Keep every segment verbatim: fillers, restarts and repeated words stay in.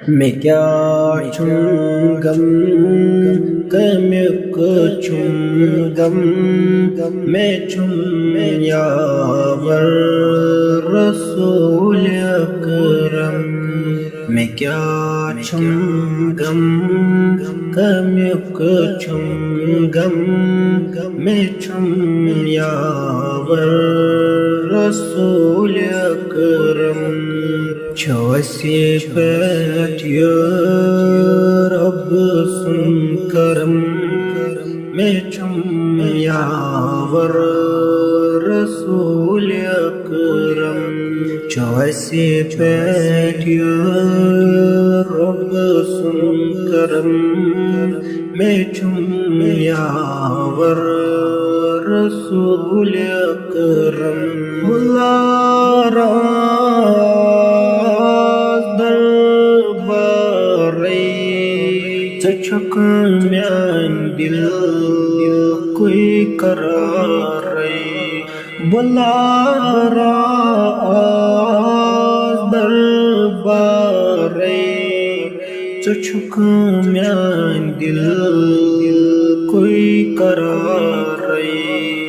مےٚ کیٛاہ چھُم غم، کَمیُک چھُم غم، مےٚ چھُم یاور رسول اکرم۔ مےٚ کیٛاہ چھُم غم، کَمیُک چھُم غم، مےٚ چھُم یاور رسول اکرم۔ چھُ اَسہِ پٮ۪ٹھ یہِ رۄب سُنٛد کرم، مےٚ چھُم یاور رسول اکرم۔ چھُ اَسہِ پٮ۪ٹھ یہِ رۄب سُنٛد کرم، مےٚ چھُم یاور رسول اکرم۔ بُلارا دربارے، ژٕ چھُکھ میٛانہِ دِلکُے قرارے۔ بُلارا دربارے، ژٕ چھُکھ میٛانہِ دِلکُے قرارے۔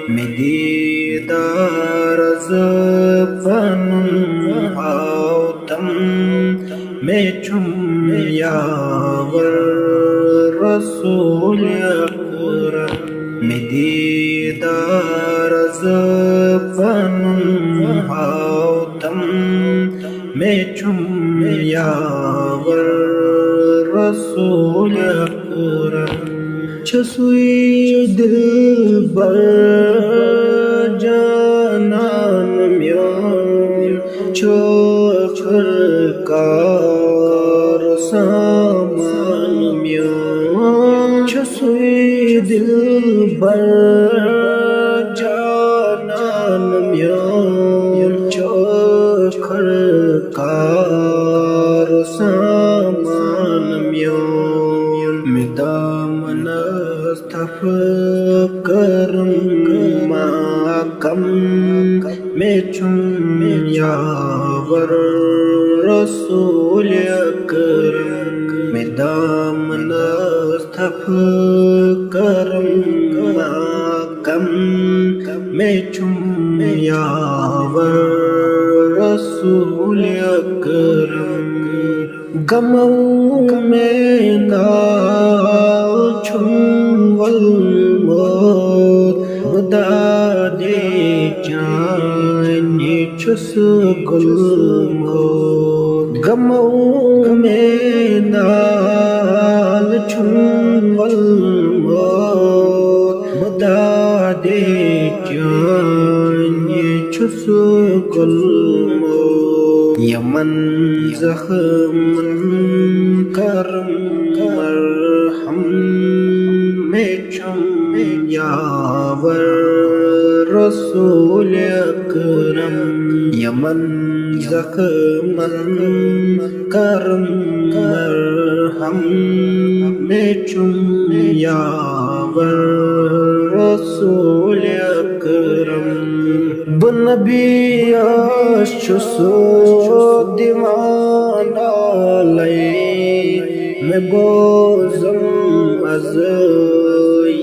مےٚ دیٖدار زٕ پَنُن ہاو تم، مےٚ چھُم یاور رسول اکرم۔ مےٚ دیٖدار زٕ پَنُن ہاو تم، مےٚ چھُم یاور رسول اکرم۔ چھُ سُے دِلبر جانان میون، چھُ ٲخٕر کار سامان میون۔ چھُ سُے دِلبر جانان میون، چھُ ٲخٕر کار سامان میون۔ مےٚ دامنس تھپھ کٔرٕم ما کم، مےٚ چھُم یاور رسول اکرم۔ مےٚ دامنس تھپھ کٔرٕم ما کم، مےٚ چھُم یاور رسول اکرم۔ غمو مےٚ نال چھُم ووٚلمُت، بہٕ دادے چانہِ چھُس گوٚلمُت۔ غمو مےٚ نال چھُم ووٚلمُت، بہٕ دادے چانہِ چھُس گوٚلمُت۔ یِمن زخمن کرم مرہم، مےٚ چھُم یاور رسول اکرم۔ یِمن زخمن کرم مرہم، مےٚ چھُم یاور رسول اکرم۔ بہٕ نبیَس چھُس دیوانہٕ لَے، مےٚ بوزُم از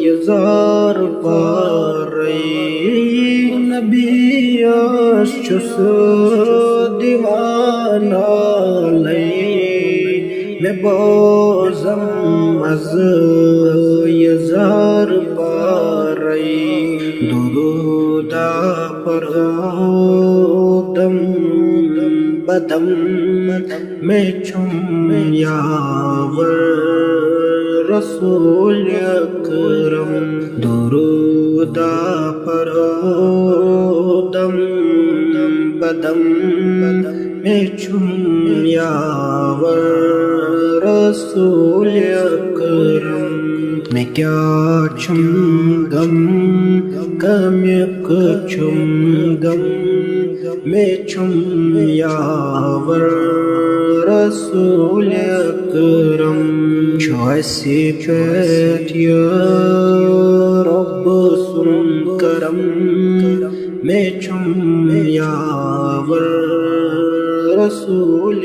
یہِ زار پارے۔ نبیَس چھُس دیوانہٕ لَے، مےٚ بوزُم از یہِ زار پارے۔ درود پرو دم بدم، مےٚ چھُم یاور رسول اکرم۔ درود پرو دم بدم، مےٚ چھُم یاور رسول اکرم۔ مےٚ کیٛاہ چھُم غم، کمیُک چھُم غم، مےٚ چھُم یاور رسول اکرم۔ چھُ اَسہِ پٮ۪ٹھ یہِ رۄب سُنٛد کرم، مےٚ چھُم یاور رسول